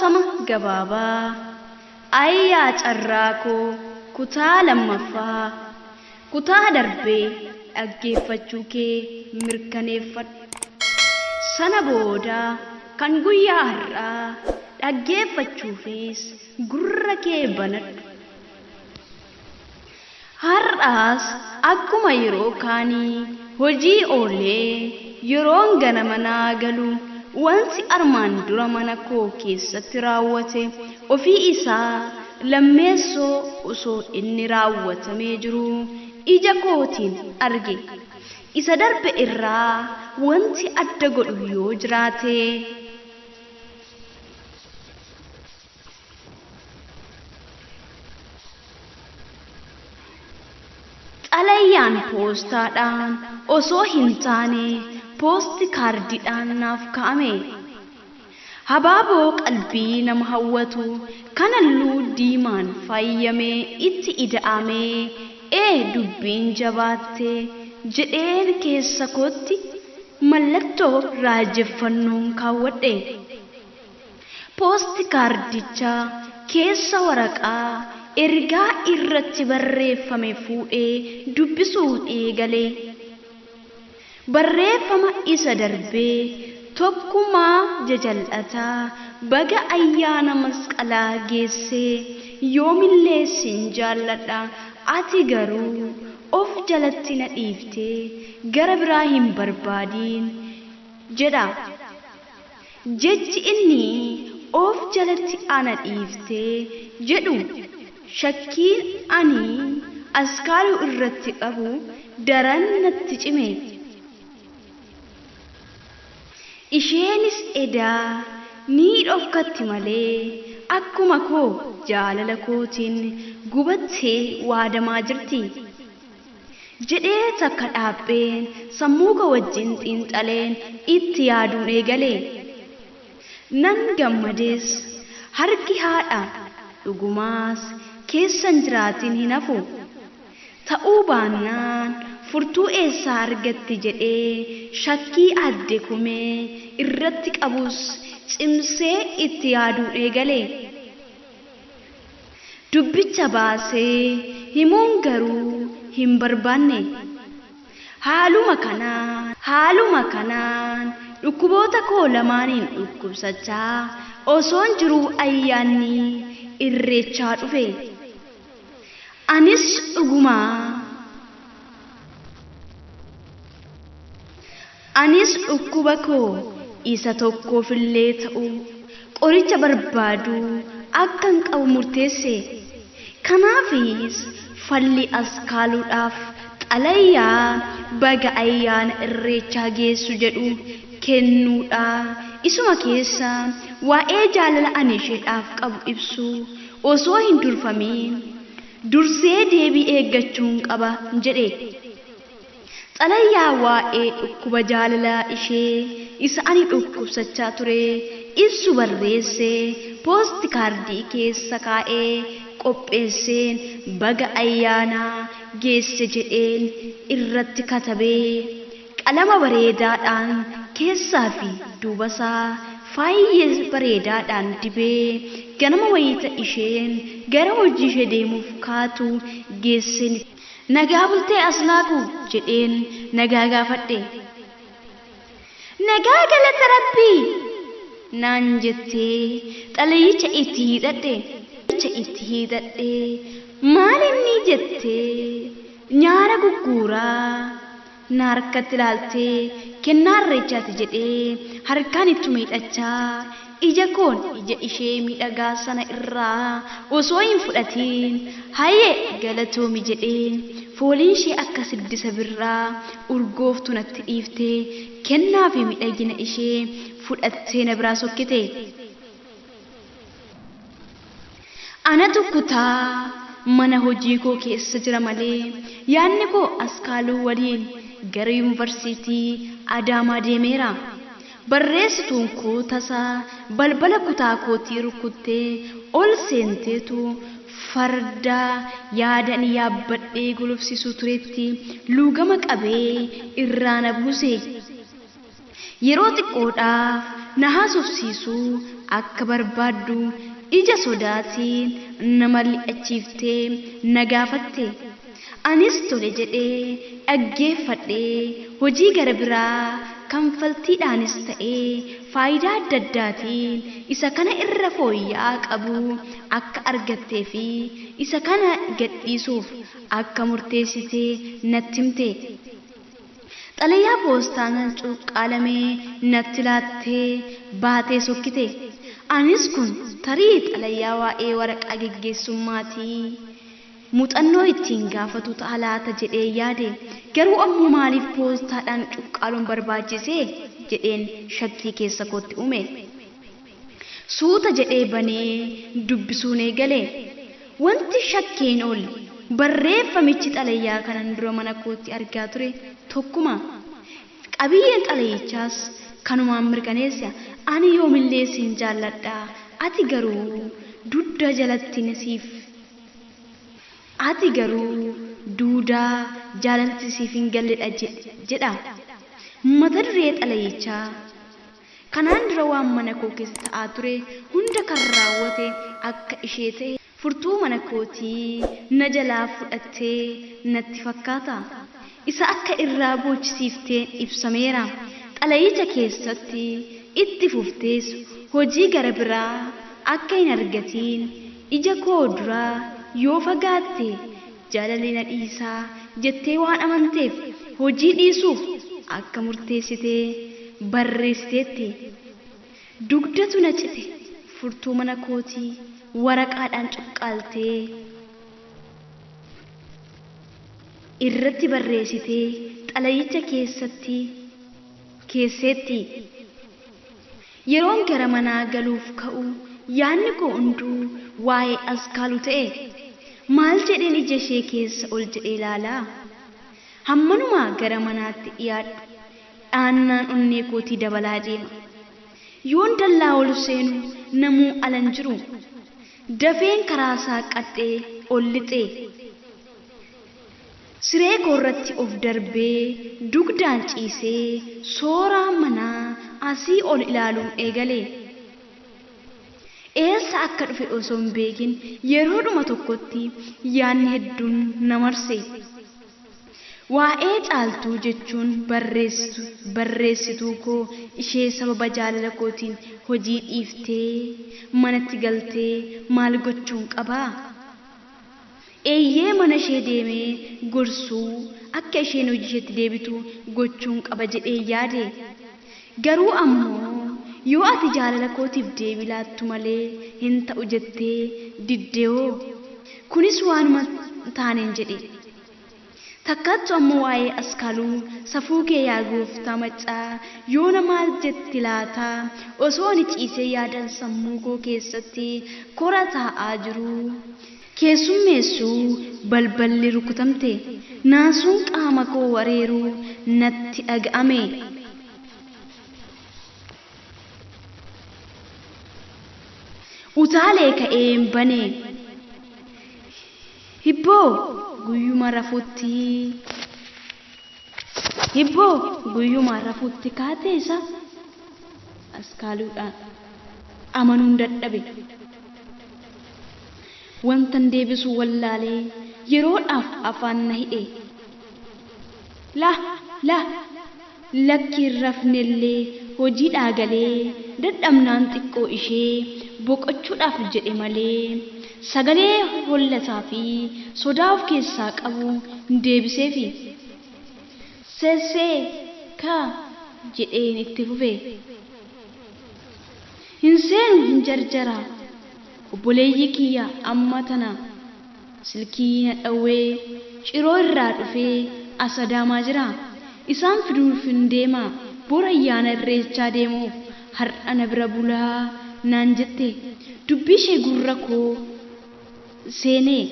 Asoosama gabaabaa Ayyaa Carraa Koo kutaa lammaffaa kutaa darbee dhaggeeffachuu kee mirkaneeffadhu. Sana booda kan guyyaa har'aa dhaggeeffachuufis gurra kee banadhu. Har'aas akkuma yeroo kaanii hojii oolee yeroon gara manaa galu wanti armaan dura mana koo keessatti raawwate ofii isaa lammeessoo osoo inni raawwatamee jiru ija kootiin arge. Isa darbe irraa wanti adda godhu yoo jiraate xalayyaan poostaadhaan osoo hin taane poosti kaardiidhaan naaf kaa'ame. Habaaboo qalbii nama hawwatu kan halluu diimaan faayamee itti ida'amee dubbiin jabaatte jedheen keessa kootti mallattoo raajeffannoon kaawwadhe. Poosti kaardicha keessa waraqaa ergaa irratti barreeffame fuudhee dubbisuun eegale. Barreeffama isa darbee tokkumaa jajal'ataa baga ayyaana masqalaa geessee yoomillee sin jaalladha ati garuu of jalatti na dhiiftee gara biraa hin barbaadiin jedha. Jechi inni of jalatti ana dhiiftee jedhu shakkiin ani Askaaluu irratti qabu daran natti cime. Isheenis edaa ni dhofkatti malee akkuma koo jaalala kootiin gubattee waadamaa jirti. Jedhee takka dhaabbeen sammuu koo wajjin xiinxaleen itti yaaduun eegale. Nan gammades harki haadha dhugumaas keessan jiraatiin hin hafu. Ta'uu baannaan furtuu eessaa argatti jedhee shakkii adde kumee irratti qabus cimsee itti yaaduun eegale. Dubbicha baasee himuun garuu hin barbaanne. Haaluma kanaan dhukkuboota koo lamaaniin dhukkubsachaa osoon jiruu ayyaanni irreechaa dhufe. Anis dhukkuba koo isa tokkoofillee ta'u qoricha barbaadu akkan qabu murteesse. Kanaafis falli Askaaluudhaaf xalayyaa baga ayyaana irreechaa geessu jedhu kennuudha. Isuma keessa waa'ee jaalala ani isheedhaaf qabu ibsu osoo hin durfamiin dursee deebii eeggachuun qaba jedhe. Xalayyaa waa'ee dhukkuba jaalalaa ishee isa ani dhukkubsachaa ture ibsu barreessee poosti kaardii keessa kaa'ee qopheesseen baga ayyaanaa geesse jedheen irratti katabee qalama bareedaadhaan keessaa fi duubasaa faayyee bareedaadhaan dibee ganama wayita isheen gara hojii ishee deemuuf kaatu geesseen nagaa bultee Aslaaku jedheen nagaa gaafadhe. Nagaa galata Rabbii naan jettee xalayicha itti hiixadhe. Maal inni jettee nyaara gugguuraa na harkatti ilaaltee kennaa irreechaati jedhee harkaan itti miidhachaa ija koon ija ishee miidhagaa sana irraa osoo hin fudhatiin hayyee galatoomi jedheen fooliin ishee akka siddisa birraa urgooftu natti dhiiftee kennaa fi miidhagina ishee fudhattee na biraa sokkite. Anatu kutaa mana hojii koo keessa jira malee yaadni koo Askaaluu waliin gara yuunivarsiitii Adaamaa deemeera. Barreessituun koo tasaa balbala kutaa kootii rukuttee ol seenteetu farda yaada ani yaabbadhee gulufsiisu turetti luugama qabee irraa na buuse. Yeroo xiqqoodhaaf na haasofsiisuu akka barbaaddu ija sodaatiin nama li'achiiftee na gaafatte. Anis tole jedhee dhaggeeffadhee hojii gara biraa kanfaltiidhaanis ta'ee faayidaa adda addaatiin isa kana irra fooyya'aa qabu akka argattee fi isa kana gadhiisuuf akka murteessitee natti himte. Xalayaa poostaan cuqqaalamee natti laattee baatee sokkite. Anis kun tarii xalayaa waa'ee waraqaa geggeessummaatii muuxannoo ittiin gaafatu ta'a laata jedhee yaade. Garuu ammoo maaliif poostaadhaan cuqqaaluun barbaachise jedheen shakkii keessa kootti uume. Suuta jedhee banee dubbisuun eegale. Wanti shakkeen ol barreeffamichi xalayaa kanan dura mana kootti argaa ture tokkuma. Qabiyyeen xalayichaas kanumaan mirkaneessa. Ani yoomillee siin jaalladha. Ati garuu dugda jalatti siif. Ati garuu duudaa jaalalti siif hin galledha jedha. Mata duree xalayichaa kanaan dura waan mana koo keessa ta'aa ture hunda kan raawwate akka ishee ta'e furtuu mana kootii na jalaa fudhattee natti fakkaata. Isa akka irraa boochisiifteen ibsameera. Xalayicha keessatti itti fuftees hojii gara biraa akka hin argatiin ija koo duraa yoo fagaatte jaalalli na dhiisaa jettee waan amanteef hojii dhiisuuf akka murteessitee barreessiteetti. Dugdatu na cite furtuu mana kootii waraqaadhaan cuqqaaltee irratti barreessitee xalayicha keessatti keesseetti. Yeroon gara manaa galuuf ka'u yaadni koo hunduu waa'ee Askaaluu ta'e. Maal jedheen ija ishee keessa ol jedhee ilaalaa? Hammanumaa gara manaatti dhiyaadhu dhaannaan onnee kootii dabalaa deema. Yoon dallaa ol seenu namuu alan jiru. Dafeen karaa saaqadhee ol lixee. Siree koorratti of darbee dugdaan ciisee sooraa manaa asii ol ilaaluun eegale. Eessa akka dhufe osoo hin beekin yeroodhuma tokkotti yaadni hedduun na marse. Waa'ee Caaltuu jechuun barreessituu koo ishee sababa jaalala kootiin hojii dhiiftee manatti galtee maal gochuun qabaa? Eeyyee mana ishee deemee gorsuu akka isheen hojii isheetti deebitu gochuun qaba jedhee yaade. Garuu ammoo yoo ati jaalala kootiif deebii laattu malee hin ta'u jettee diddeewoo kunis waanuma taaneen jedhe. Takkaattu ammoo waa'ee Askaaluu safuu kee yaa gooftaa maccaa yoona maal jetti laataa osoo ani ciisee yaadan sammuu koo keessatti kora taa'aa jiru. Keessummeessuu balballi rukutamte naasuun qaama koo wareeruu natti dhaga'ame. Utaalee ka'een bane. Hibboo guyyuma rafuutti kaatee isa Askaaluudhaan amanuun dadhabe. Wantan deebisu wallaalee yeroodhaaf afaan na hidhe. La la lakkiin rafnellee hojii dhaagalee dadhabnaan xiqqoo ishee boqochuudhaaf jedhe malee sagalee hollataa fi sodaa of keessaa qabu deebiseefi. Seessee kaa jedheen itti fufe. Hin seenu hin jarjaraa. Obboleeyyi kiyya amma tana silkii na dhawwee ciroo irraa dhufee as adaamaa jira. Isaan fiduuf hin deema. Bor ayyaana irreechaa deemuuf har'a na bira bulaa naan jette. Dubbii ishee gurra koo seenee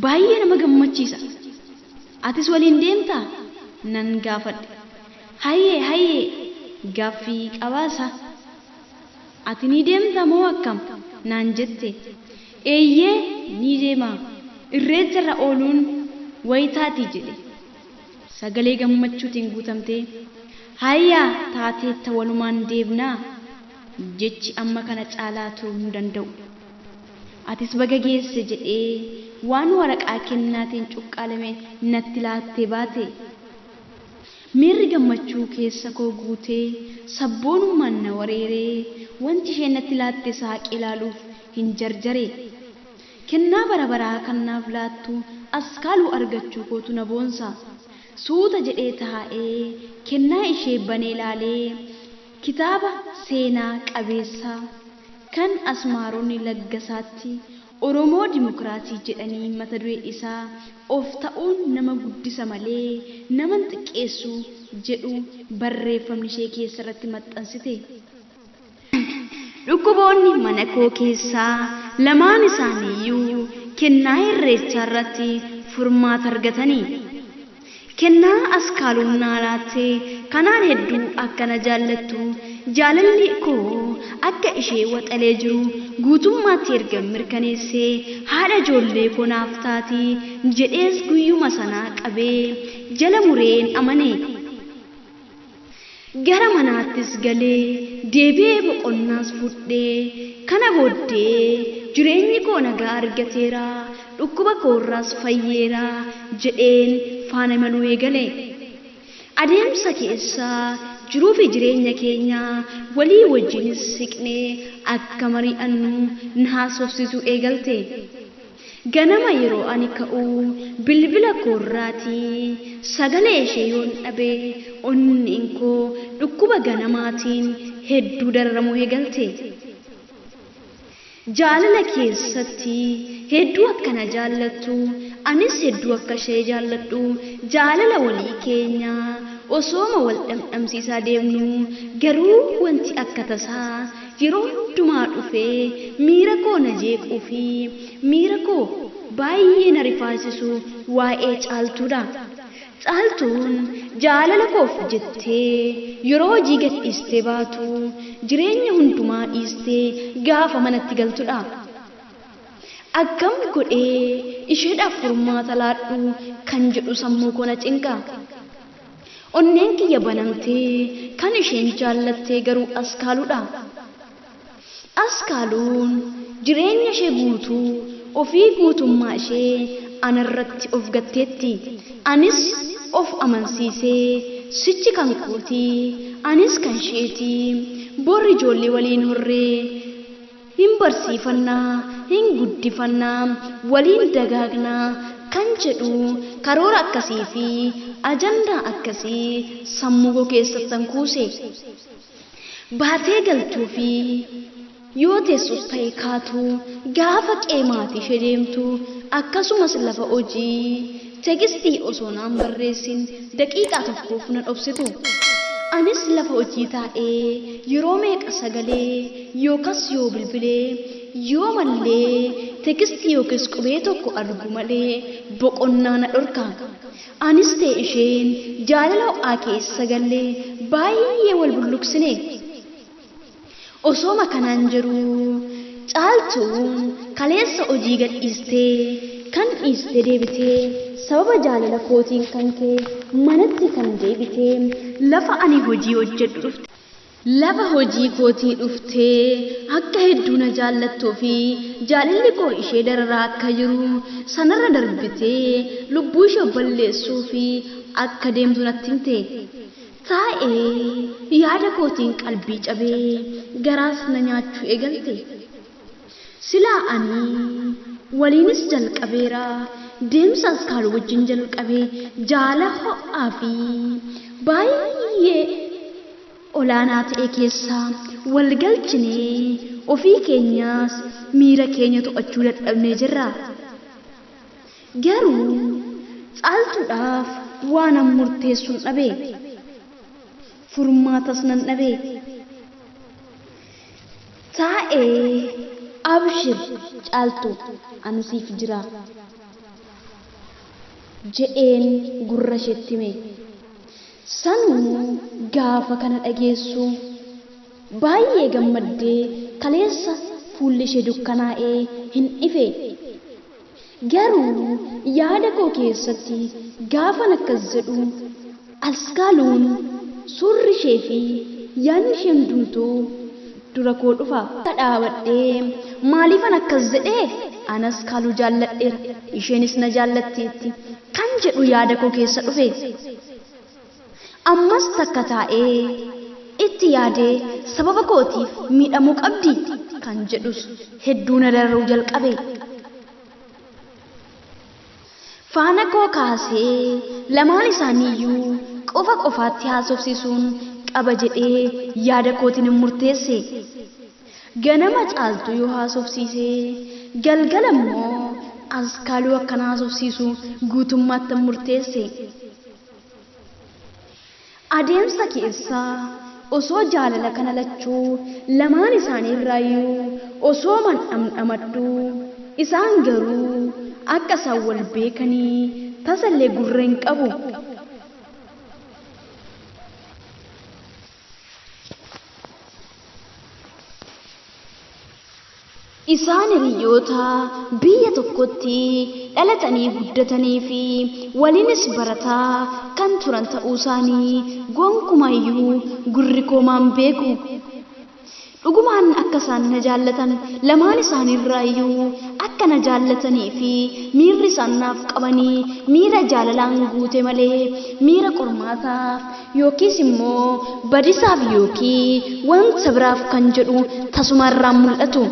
baay'ee nama gammachiisa. Atis waliin deemtaa? Nan gaafadhe. Hayyee hayyee gaaffii qabaasa. Ati ni deemta moo akkam? Naan jette. Eeyyee ni deema. Irreecha irra ooluun wayitaati jedhe. Sagalee gammachuutiin guutamtee hayyaa taateetta walumaan deemnaa. Jechi amma kana caalaa turuu hin danda'u. Atis baga geesse jedhee waan waraqaa kennaatiin cuqqaalame natti laattee baate. Miirri gammachuu keessa koo guutee sabboonummaan na wareeree wanti isheen natti laatte saaqee ilaaluuf hin jarjare. Kennaa bara baraa kan naaf laattu Askaaluu argachuu kootu na boonsa. Suuta jedhee taa'ee kennaa ishee banee ilaalee kitaaba seenaa qabeessa kan Asmaaronni Laggasaatti Oromoo Dimokiraasii jedhanii mata duree isaa of ta'uun nama guddisa malee nama hin xiqqeessu jedhu barreeffamni ishee keessarratti maxxansite. Dhukkuboonni mana koo keessaa lamaan isaaniiyyuu kennaa irreechaa irratti furmaata argatanii. Kennaa Askaaluun naa laatte kanaan hedduu akka na jaallattu jaalalli koo akka ishee waxalee jiru guutummaatti erga mirkaneessee haadha ijoollee koo naaf taati jedhees guyyuma sanaa qabee jala mureen amane. Gara manaattis galee deebi'ee boqonnaas fudhee kana booddee jireenyi koo nagaa argateera dhukkuba koorraas fayyeera jedheen faana imaluu eegale. Adeemsa keessa jiruu fi jireenya keenya walii wajjinis siqnee akka mari'annu na haasofsiisuu eegalte. Ganama yeroo ani ka'u bilbila koorraatii sagalee ishee yoon dhabe onneen koo dhukkuba ganamaatiin hedduu dararamuu eegalte. Jaalala keessatti hedduu akka na jaallattu anis hedduu akka ishee jaalladhu jaalala walii keenya osooma wal dhamdhamsiisaa deemnu garuu wanti akka tasaa yeroo hundumaa dhufee miira koo na jeequu fi miira koo baay'ee na rifaasisu waa'ee Caaltuudha. Caaltuun jaalala koof jettee yeroo hojii gadhiistee baatu jireenya hundumaa dhiistee gaafa manatti galtudha. Akkam godhee isheedhaaf furmaata laadhu kan jedhu sammuu koo na cinqa. Onneen kiyya banamtee kan isheen jaallattee garuu Askaaluudha. Askaaluun jireenya ishee guutuu ofii guutummaa ishee anarratti of gatteetti. Anis of amansiisee sichi kan kootii anis kan isheetii borri ijoollee waliin horree hin barsiifannaa hin guddifannaa waliin dagaagnaa kan jedhu karoora akkasii fi ajandaa akkasii sammuu koo keessattan kuuse. Baatee galtuu fi yoo teessus ta'e kaatu gaafa qe'ee maatii ishee deemtu akkasumas lafa hojii tekstii osoo naan barreessin daqiiqaa tokkoof na dhobsitu. Anis lafa hojii taa'ee yeroo meeqa sagalee yookas yoo bilbilee yoo mallee tekstii yookiis qubee tokko argu malee boqonnaa na dhorka. Anis ta'e isheen jaalala ho'aa keessa gallee baay'ee wal bulluqsine. Osooma kanaan jiru Caaltuun kaleessa hojii gadhiistee kan dhiistee deebitee sababa jaalala kootiin kan kee manatti kan deebitee lafa ani hojii hojjedhu dhufte. Lafa hojii kootii dhuftee akka hedduu na jaallattuu fi jaalalli koo ishee dararaa akka jiru sanarra darbitee lubbuu ishee balleessuu fi akka deemtu natti himte. Taa'ee yaada kootiin qalbii cabee garaas na nyaachuu eegalte. Silaa ani waliinis jalqabeera deemsa Askaaluu wajjin jalqabee jaala ho'aa fi baay'ee olaanaa ta'e keessaa wal galchinee ofii keenyaas miira keenya to'achuu dadhabnee jirra. Garuu Caaltuudhaaf waan an murteessuun dhabe. Furmaatas nan dhabe. Taa'ee abshir Caaltu ani siif jira jedheen gurra isheetti hime. Sanuu gaafa kana dhageessu baay'ee gammaddee kaleessa fuulli ishee dukkanaa'ee hin ife. Garuu yaada koo keessatti gaafan akkas jedhu Askaaluun suurri ishee fi yaadni ishee hundumtuu dura koo dhufa. Dhaabadhee maaliifan akkas jedhee anas kaaluu jaalladheera isheenis na jaallatteetti kan jedhu yaada koo keessa dhufe. Ammas takka taa'ee itti yaadee sababa kootiif miidhamuu qabdi kan jedhus hedduu na dararuu jalqabe. Faana koo kaasee lamaan isaaniiyyuu qofa qofaatti haasofsiisuun qaba jedhee yaada kootiin hin murteesse. Ganama Caaltuu yoo haasofsiise galgala immoo Askaaluu akkana haasofsiisu guutummaatti hin murteesse. Adeemsa keessa osoo jaalala kana lachuu lamaan isaanii irraayyuu osoo man dhamdhamadhu isaan garuu akka isaan wal beekanii tasallee gurra hin qabu. Isaan hiriyoota biyya tokkotti dhalatanii guddatanii fi waliinis barataa kan turan ta'uu isaanii gonkumayyuu gurri koo maan beeku. Dhugumaan akka isaan na jaallatan lamaan isaaniirraayyuu akka na jaallatanii fi miirri isaan naaf qabanii miira jaalalaan guute malee miira qormaataaf yookiis immoo badisaaf yookiin wanta biraaf kan jedhu tasuma irraan mul'atu.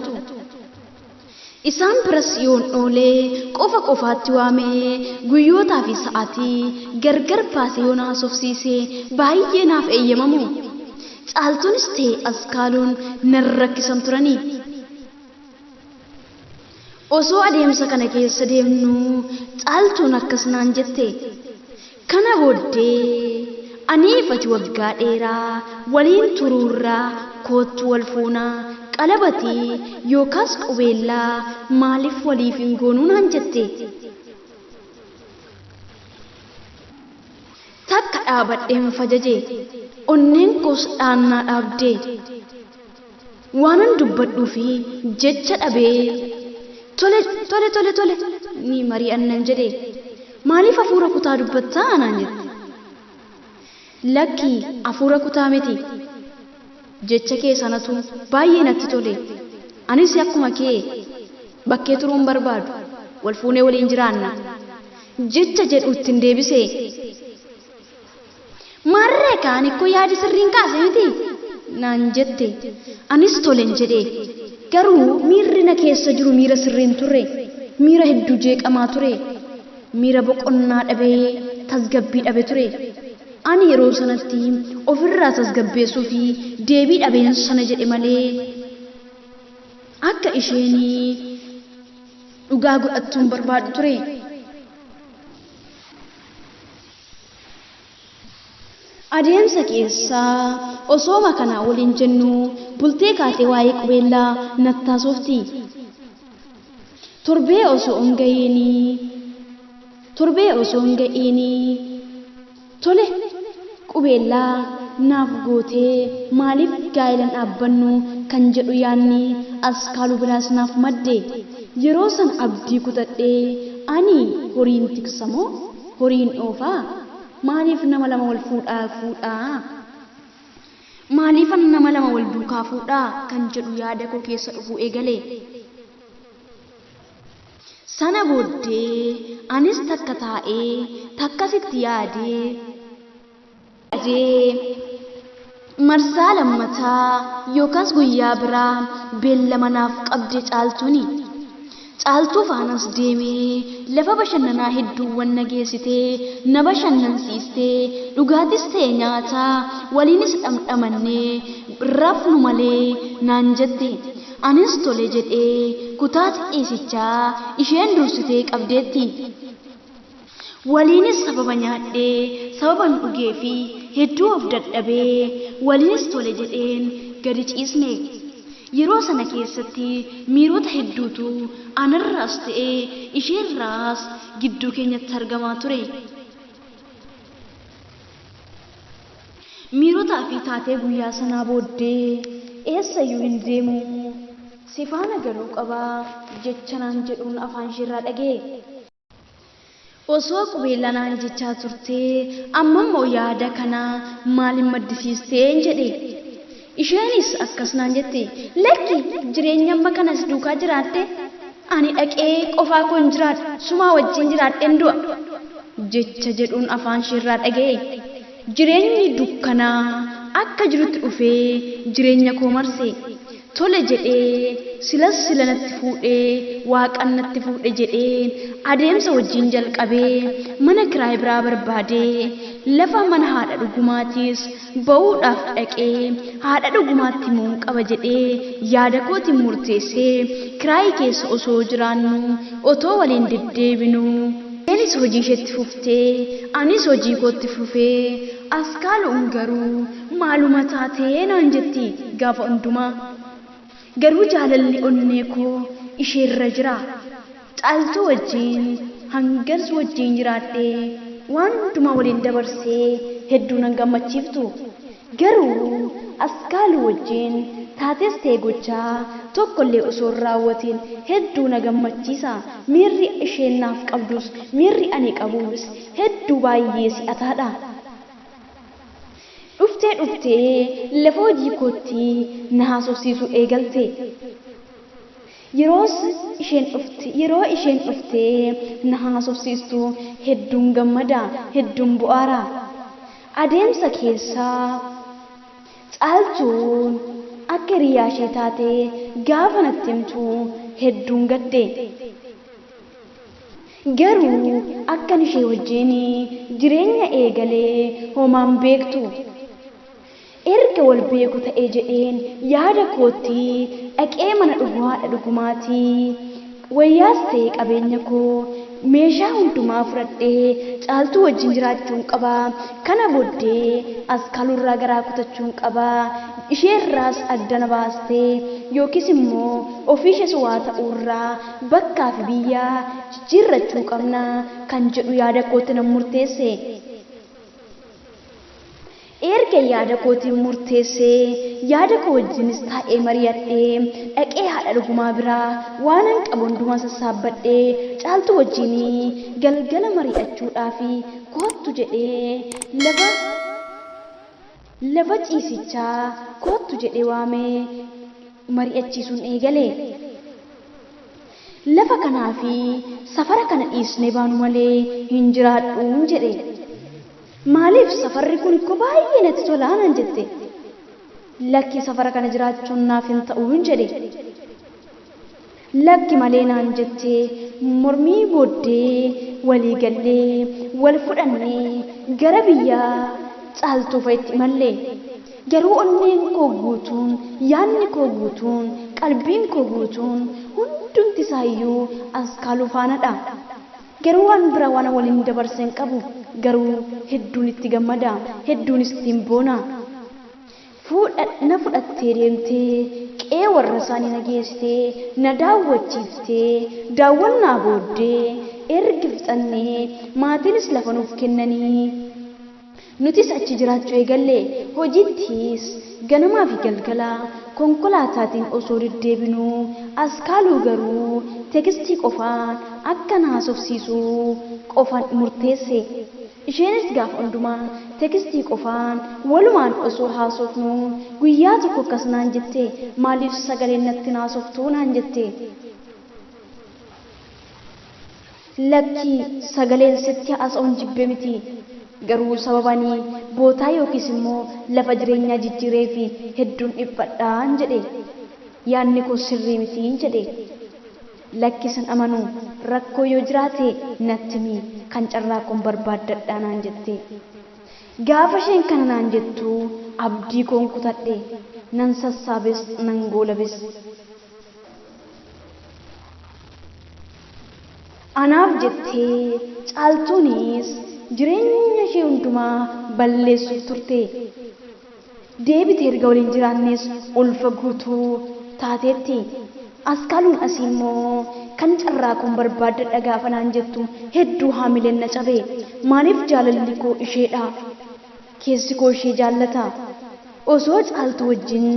Isaan biras yoon oolee qofa qofaatti waamee guyyootaa fi sa'aatii gargar baasee yoon haasofsiise baay'ee naaf eeyyamamu. Caaltuunis ta'e Askaaluun nan rakkisan turanii. Osoo adeemsa kana keessa deemnu Caaltuun akkas naan jette. Kana booddee aniif ati waggaa dheeraa waliin turuurraa koottu wal fuunaa qalabatii yookaas qubeellaa maaliif waliif hin goonuu naan jette. Takka dhaabadheen fajaje onneen koos dhaannaa dhaabdee waanan dubbadhuu fi jecha dhabee tole tole tole tole ni mari'annan jedhe. Maaliif hafuura kutaa dubbattaa naan jette. Lakkii hafuura kutaa miti jecha kee sanatu baay'ee natti tole. Anis akkuma kee bakkee turuun barbaadu wal fuunee waliin jiraanna jecha jedhu ittiin deebise. Maarree kaan ikkoo yaadi sirriin kaase miti naan jette. Anis tolen jedhe. Garuu miirri na keessa jiru miira sirriin turre, miira hedduu jeeqamaa ture, miira boqonnaa dhabee tasgabbii dhabe ture. Ani yeroo sanatti ofirraa tasgabbeessuu fi deebii dhabeen sana jedhe malee akka isheen dhugaa godhattuun barbaadu ture. Adeemsa keessaa osooma kanaa waliin jennu bultee kaatee waa'ee qubeellaa natti haasofti. Torbee osoo hin ga'iinii tole qubeellaa naaf gootee maaliif gaa'ilan dhaabbannu kan jedhu yaanni Askaaluu biraas naaf madde. Yeroo san abdii kutadhee ani horiin tiksamoo horiin oofaa? Maaliif nama lama wal fuudhaa? Maaliifan nama lama wal duukaa fuudhaa kan jedhu yaada koo keessa dhufuu eegale. Sana booddee anis takka taa'ee takkasitti yaadee marsaa lammataa yookaas guyyaa biraa beellama naaf qabde Caaltuuni. Caaltuu faanas deemee lafa bashannanaa hedduuwwan na geessitee na bashannansiistee dhugaatis ta'e nyaataa waliinis dhamdhamannee rafnu malee naan jette. Anis tole jedhee kutaa ciisichaa isheen dursitee qabdeetti. Waliinis sababa nyaadhee sababan dhugee fi hedduu of dadhabee waliinis tole jedheen gadi ciisne. Yeroo sana keessatti miirota hedduutu anarraas ta'ee isheerraas gidduu keenyatti argamaa ture. Miirotaa fi taatee guyyaa sanaa booddee eessayyuu hin deemu si faana galuu qabaa jecha naan jedhuun afaan isheerraa dhagee. Osoo qubeellaa naan jechaa turtee amma immoo yaada kana maaliin maddisiisteen jedhe. Isheenis akkas naan jette, lakki jireenya amma kanas duukaa jiraadhe ani dhaqee qofaa koon jiraadha, sumaa wajjin jiraadheen du'a jecha jedhuun afaan isheerraa dhaga'e. Jireenyi dukkanaa akka jirutti dhufee jireenya koo marse. Tole jedhee silas sila natti fuudhee waaqan natti fuudhe jedhee adeemsa wajjin jalqabee mana kiraay biraa barbaadee lafa mana haadha dhugumaatis ba'uudhaaf dhaqee haadha dhugumaatti himuun qaba jedhee yaada kootiin murteessee kiraay keessa osoo jiraannu otoo waliin deddeebinuu isheenis hojii isheetti fuftee anis hojii kootti fufee askaaluun garuu maaluma taatee naan jetti gaafa hundumaa. Garuu jaalalli onnee koo isheerra jira. Caaltuu wajjin hangas wajjin jiraadhee waan hundumaa waliin dabarsee hedduu nan gammachiiftu. Garuu askaaluu wajjin taates ta'e gochaa tokkollee osoo hin raawwatiin hedduu na gammachiisa. Miirri isheen naaf qabdus miirri ani qabus hedduu baay'ee si'ataadha. Dhuftee dhuftee lafa hojii kootti na haasofsiisuu eegalte. Yeroo isheen dhuftee na haasofsiistu hedduun gammada, hedduun bu'aara. Adeemsa keessaa Caaltuun akka hiriyaa ishee taatee gaafa natti himtu hedduun gadde. Garuu akkan ishee wajjin jireenya eegalee homaan beektu. Erga wal beeku ta'ee jedheen yaada kootti dhaqee mana haadha dhugumaatii wayyaas ta'e qabeenya koo meeshaa hundumaa fudhadhee Caaltuu wajjin jiraachuun qaba. Kana booddee askaaluurraa garaa kutachuun qaba. Isheerraas addana baastee yookiis immoo ofiishees waa ta'uurraa bakkaa fi biyya jijjiirrachuu qabna kan jedhu yaada kootti nan murteesse. Erga yaada kootiin murteessee yaada koo wajjinis taa'ee mari'adhee dhaqee haadha dhugumaa biraa waanan qabu hundumaa sassaabbadhee Caaltuu wajjin galgala mari'achuudhaaf koottu jedhee lafa ciisichaa koottu jedhee waamee mari'achiisuun eegale. Lafa kanaa fi safara kana dhiisnee baanu malee hin jiraadhuun jedhe. Maaliif safarri kun koo baay'ee natti tolaa naan jette. Lakki safara kana jiraachuun naaf hin ta'uun jedhe. Lakki malee naan jettee mormii booddee walii gallee wal fudhannee gara biyya Caaltuu fa'itti imalle. Garuu onneen koo guutuun, yaadni koo guutuun, qalbiin koo guutuun hundumti isaayyuu askaaluu faanadha. Garuu waan biraa waan waliin dabarseen qabu. Garuu hedduun itti gammada, hedduunis ittiin boona. Na fudhattee deemtee qe'ee warra isaanii na geessitee na daawwachiiftee daawwannaa booddee erga fixannee maatiinis lafa nuuf kennanii nutis achi jiraachuu eegalle. Hojiittis ganamaa fi galgala konkolaataatiin osoo deddeebinuu askaaluu garuu tekstii qofaan akka na haasofsiisuu qofaan murteesse. Isheenis gaafa hundumaa tekstii qofaan walumaan osoo haasofnu guyyaa tokko akkas naan jette, maaliif sagaleen natti haasoftuu naan jette. Lakki sagaleen sitti haasa'uun jibbe miti. Garuu sababanii bootaa yookiis immoo lafa jireenyaa jijjiiree fi hedduun dhiphadhaan jedhe. Yaadni koo sirrii mitiin jedhe. Lakki san amanu rakkoo yoo jiraate natti himi kan carraa koon barbaaddadhaa naan jette. Gaafa isheen kana naan jettu abdii koon kutadhe, nan sassaabes nan goolabes. Anaaf jettee Caaltuunis jireenya ishee hundumaa balleessuuf turte. Deebitee erga waliin jiraannes ulfa guutuu taateetti. Askaaluun asii immoo kan carraa koon barbaaddadha gaafa naan jettu hedduu haamileen na cabe. Maaliif jaalalli koo isheedha? Keessi koo ishee jaallata. Osoo Caaltuu wajjin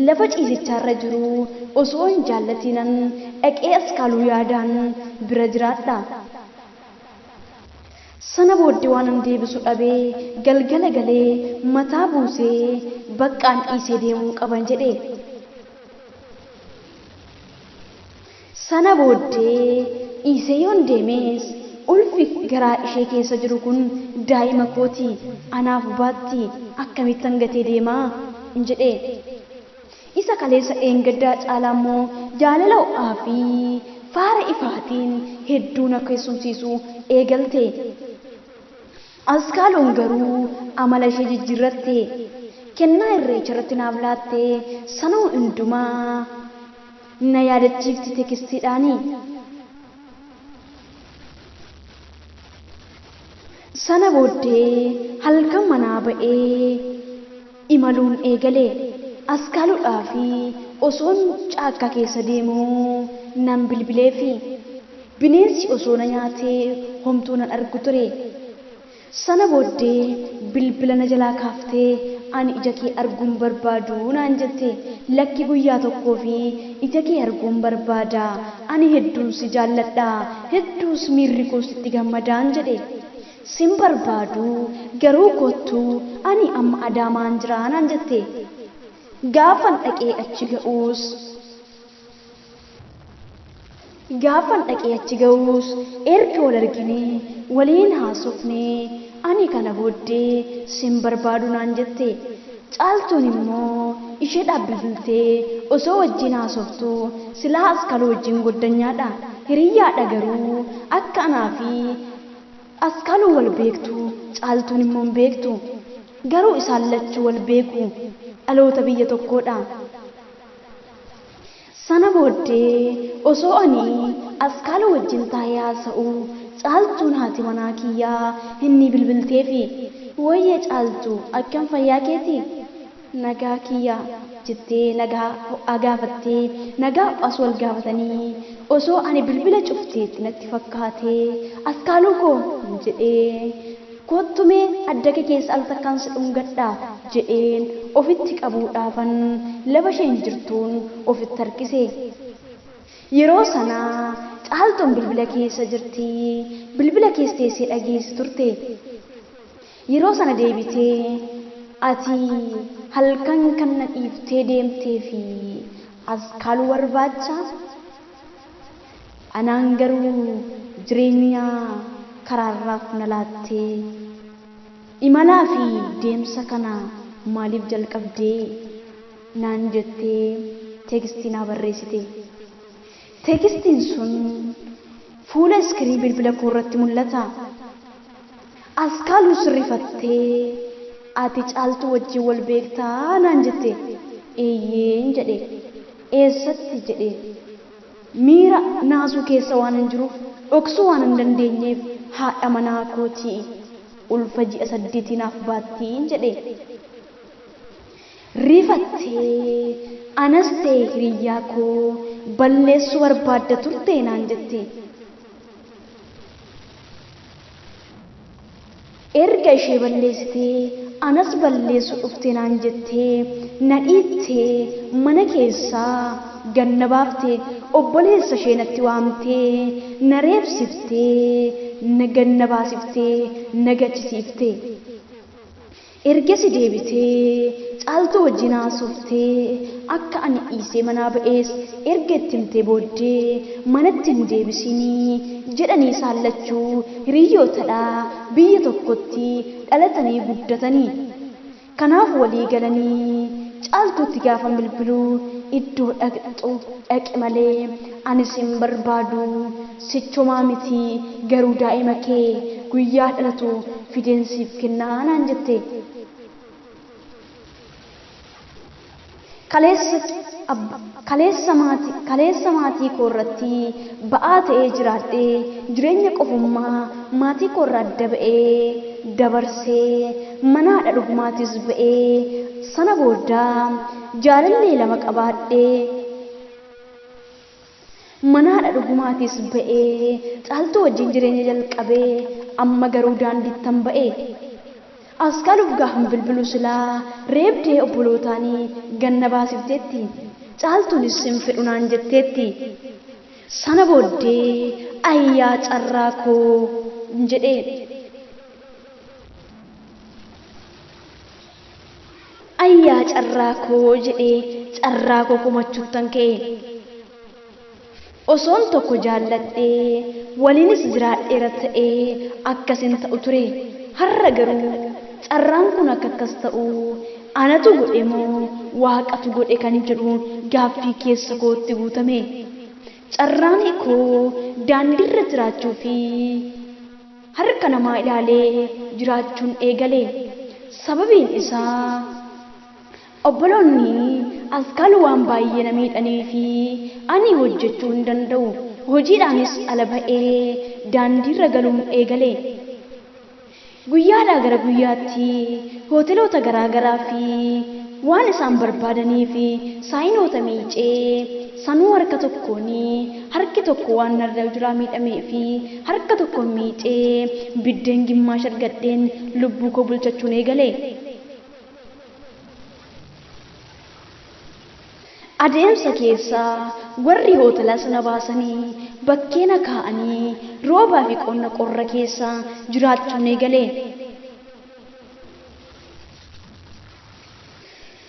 lafa ciisichaarra jiru osoo hin jaallatiinan dhaqee askaaluu yaadaan bira jiraadha. Sana booddee waan an deebisu dhabee galgala galee mataa buusee baqqaan dhiisee deemuu qaban jedhe. Sana booddee dhiisee yoon deemes ulfi garaa ishee keessa jiru kun daa'ima kooti, anaaf baatti, akkamittan gatee deemaa jedhe. Isa kaleessa dheengaddaa caalaa immoo jaalala ho'aa fi faara ifaatiin hedduu na keessumsiisuu eegalte. Askaaloon garuu amala ishee jijjiirratte. Kennaa irreecha irratti naaf laatte sanuu hundumaa na yaadachiifti tekistiidhaani. Sana booddee halkan manaa ba'ee imaluun eegale. Askaaluudhaa fi osoon caakkaa keessa deemuu nan bilbileefi. Bineensi osoo na nyaatee homtuu nan argu ture. Sana booddee bilbila na jalaa kaaftee ani ija kee arguun barbaadu naan jette. Lakki guyyaa tokkoo fi ija kee arguun barbaada. Ani hedduun si jaalladha. Hedduus miirri koo sitti gammadaan jedhe. Sin barbaadu garuu kottuu ani amma Adaamaan jira naan jette. Gaafan dhaqee achi ga'uus Gaafan dhaqee achi ga'uus erga wal arginee waliin haasofnee ani kana booddee sin barbaadu naan jette. Caaltuun immoo isheedhaaf bilbiltee osoo wajjin haasoftuu silaa Askaluu wajjin goddanyaadha. Hiriyyaadha garuu akka anaa fi Askaluu wal beektu Caaltuun immoo hin beektu. Garuu isaan lachuu wal beeku. Dhaloota biyya tokkoodha. Sana booddee osoo ani Askaaluu wajjin taa'ee haasa'uu Caaltuun haati manaa kiyyaa inni bilbilteefi. Wayyee Caaltuu, akkam fayyaa keetii? Nagaa kiyya jettee nagaa ho'aa gaafattee nagaa ho'aas wal gaafatanii osoo ani bilbila cufteetti natti fakkaatee Askaaluu koo jedhee kottu mee adda kee keessa al takkaan si dhungadha jedheen ofitti qabuudhaafan lafa isheen jirtuun ofitti harkise. Yeroo sana Caaltuun bilbila keessa jirti. Bilbila keessa teessee dhageessi turte. Yeroo sana deebitee ati halkan kan na dhiiftee deemtee fi Askaaluu barbaacha? Anaan garuu jireenya karaarraaf na laattee imalaa fi deemsa kana maaliif jalqabdee naan jettee teekstii naa barreessite. Teekstiin sun fuula iskirii bilbila koo irratti mul'ata. Askaaluu sirrifattee ati Caaltuu wajjin wal beektaa naan jette. Eeyyeen jedhe. Eessatti jedhe. Miira naasuu keessa waan hin jiruuf dhoksuu waan hin dandeenyeef haadha manaa kooti ulfa ji'a 8 naaf baattiin jedhe. Rifattee anas ta'e hiriyyaa koo balleessuu barbaadda turte naan jette. Erga ishee balleessitee anas balleessuu dhufte naan jettee na dhiittee mana keessaa gad na baafte, obboleessa ishee natti waamtee na reebsiftee na gad na baasiftee na gachisiifte. Ergasi deebitee Caaltuu wajjin haasoftee akka ani dhiisee manaa ba'es erga itti himtee booddee manatti hin deebisinii jedhanii isaan lachuu hiriyyootadha, biyya tokkotti dhalatanii guddatanii. Kanaaf walii galanii Caaltuutti gaafan bilbilu iddoo dhaqxu dhaqi malee ani sin barbaadu, sichomaa miti, garuu daa'ima kee guyyaa dhalatu fideen siif kennaa naan jette. Kaleessa maatii koo irratti ba'aa ta'ee jiraadhee jireenya qofummaa maatii koo irraa adda ba'ee dabarsee mana haadha dhugumaatis ba'ee sana booda jaalallee lama qabaadhee mana haadha dhugumaatis ba'ee Caaltuu wajjin jireenya jalqabee amma garuu daandiittan ba'e. Askaaluuf gaafan bilbilu silaa reebdee obbolootaanii ganna baasifteetti. Caaltuunis sin fedhu naan jetteetti. Sana booddee ayyaa carraa koo jedhe. Ayyaa carraa koo jedhee carraa koo komachuuttan ka'e. Osoon tokko jaalladhee waliinis jiraadheera ta'ee akkasin ta'u ture. Har'a garuu carraan kun akka akkas ta'u anatu godhe moo waaqatu godhe kan jedhu gaaffii keessa kootti guutame. Carraan koo daandiirra jiraachuu fi harka namaa ilaalee jiraachuun eegale. Sababiin isaa obboloonni askaal waan baay'ee na miidhanii fi ani hojjechuu hin danda'u. Hojiidhaanis ala ba'ee daandiirra galuun eegale. Guyyaadhaa gara guyyaatti hoteelota garaa garaa fi waan isaan barbaadanii fi saayinoota miicee sanuu harka tokkoon harki tokko waan narra jiraa miidhamee fi harka tokkoon miicee biddeen gimmaasha argadheen lubbuu koo bulchachuun eegale. Adeemsa keessa warri hoteela sana baasanii bakkeena kaa'anii roobaa fi qonna qorra keessa jiraachuun eegale.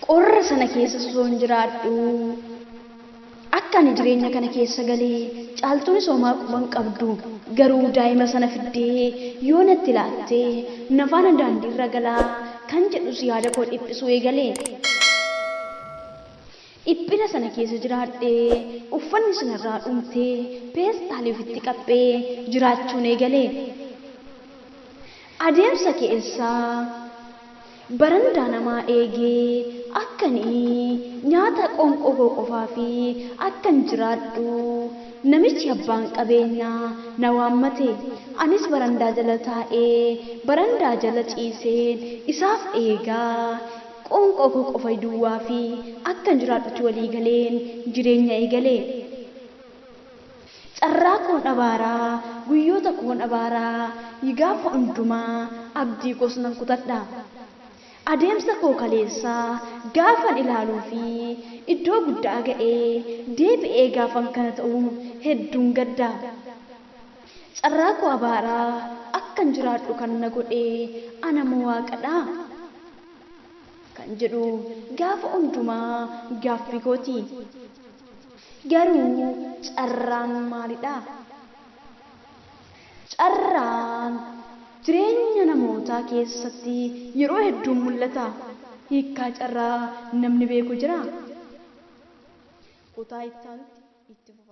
Qorra sana keessa osoon jiraadhu akka ani jireenya kana keessa galee caaltuun somaa quban qabdu garuu daa'ima sana fiddee yoo natti laattee nafaana daandiirra galaa kan jedhus yaada koo dhiphisuu eegale. Dhiphina sana keessa jiraadhee uffanni sanarraa dhumtee peestaalii ofitti qaphee jiraachuun eegale. Adeemsa keessa barandaa namaa eegee akkanii nyaata qoonqoo koo qofaa fi akkan jiraadhu namichi abbaan qabeenyaa na waammate. Anis barandaa jala taa'ee barandaa jala ciiseen isaaf eegaa qoonqoo koo qofa duwwaa fi akkan jiraadhutti walii galeen jireenya eegale. Carraa koon abaaraa guyyoota koon abaaraa gaafa hundumaa abdii koos nan kutadha. Adeemsa koo kaleessaa gaafan ilaaluu fi iddoo guddaa ga'ee deebi'ee gaafan kana ta'u hedduun gadda. Carraa koo abaaraa akkan jiraadhu kan na godhe ana moo waaqadhaa? Kan jedhu gaafa hundumaa gaaffii kooti. Garuu carraan maalidhaa? Carraan jireenya namootaa keessatti yeroo hedduu mul'ata. Hiikkaa carraa namni beeku jiraa? Kutaa itti aanutti itti fufa.